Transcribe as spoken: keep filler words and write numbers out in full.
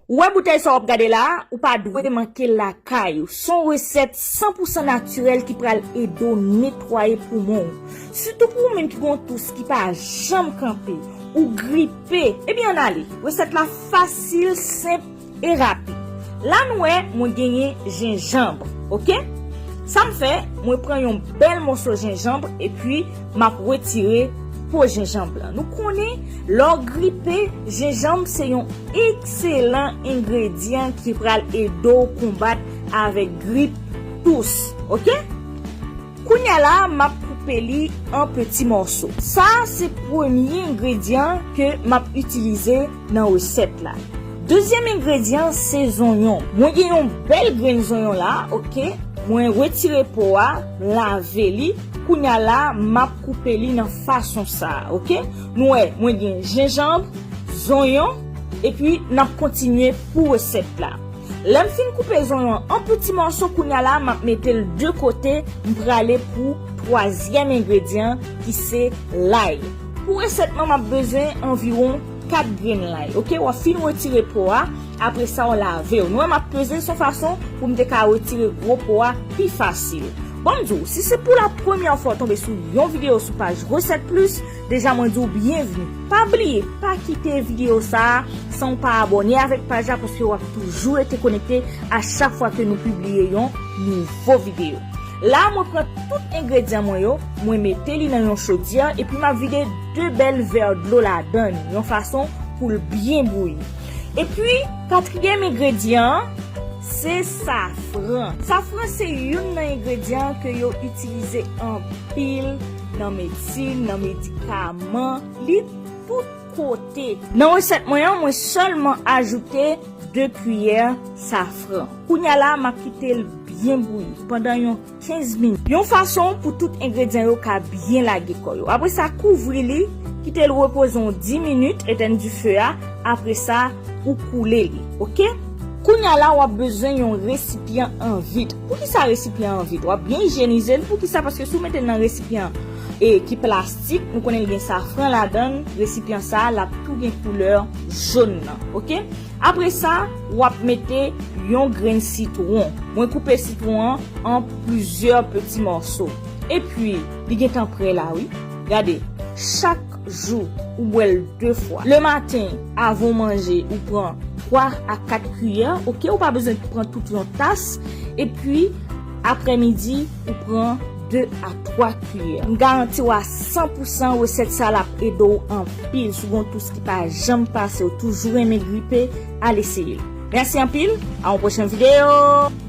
Ou wè boutèy sa w ap gade la a, ou pa dwe manke l lakay ou. Se yon resèt san pou san natirèl ki pral ede w netwaye poumon w. Sitou pou ou menm ki gen yon tous ki pa janm kanpe, ou gripe. Ebyen, ann ale. Resèt la fasil, senp e rapid. La nou wè, mwen genyen jenjanm, oke? Sa m fè, mwen pran yon bèl mòso jenjanm epi m ap retire po jenjanm lan. Nou konnen, lè w gripe, jenjanm se yon ekselan engredyan ki pral ede w konbat avèk grip, tous, oke? Kounye a la, m ap koupe li an peti mòso. Sa a se premye engredyan ke m ap itilize nan resèt la. Dezyèm engredyan se zonyon. Mwen gen yon bèl grenn zonyon la, oke? Mwen retire po a, m lave li. Kounye a la, m ap koupe li nan fason sa a, oke? Nou wè, mwen gen jenjanm, zonyon, epi n ap kontinye pou resèt la. Lè m fin koupe zonyon an an piti mòso, kounye a la, m ap mete l de kote, m prale pou twazyèm engredyan ki se lay. Pou resèt lan, m ap bezwen anviwon kat grenn lay, oke? W ap fin retire po a, apre sa, w lave yo. Nou wè, m ap peze l se yon fason pou m te ka retire gwo po a pi fasil. Bon, m di w, si se pou la premyè fwa w tonbe sou yon videyo sou paj Resèt Plis, deja mwen di w byenvni. Pa bliye, pa kite videyo sa a san w pa abòne avèk paj la, paske w ap toujou rete konekte a chak fwa ke nou pibliye yon nouvo videyo. La, mwen pran tout engredyan mwen yo, mwen mete li nan yon chodyè, epi m ap vide de bèl vè dlo ladan l, yon fason pou l byen bouyi. Epi, katriyèm engredyan an, se safran. Safran se youn nan engredyan ke yo itilize anpil nan medsin, nan medikaman. Li tout kote. Nan resèt mwen an, mwen sèlman ajoute de kiyè safran. Kounye a la, m ap kite l byen bouyi pandan yon kenz minit. Yon fason pou tout engredyan yo ka byen lage kò yo. Apre sa, kouvri li, kite l repoze yon dis minit, etèn dife a. Apre sa, ou koule li, oke? Kounye a la, w ap bezwen yon resipyan an vit. Poukisa resipyan an vit? W ap byen isyenize l. Poukisa? Paske si w mete l nan resipyan e ki plastik, nou konnen l gen safran ladan l, resipyan sa a, l ap tou gen koulè jòn nan, oke? Apre sa, w ap mete yon grenn sitwon. Mwen koupe sitwon an an plizyè peti mòso. Epi, li gentan prè la, wi. Gade, chak jou, ou bwè l de fwa. Lematen, avan w manje, ou pran twa a kat kiyè, oke? Ou pa bezwen pran tout yon tas. Epi, aprèmidi, ou pran de a twa kiyè. M garanti w a san pou san resèt sa l ap ede w anpil. Si w gen yon tous ki pa janm pase, ou toujou renmen gripe, al eseye l. Mèsi anpil, a yon pwochen videyo!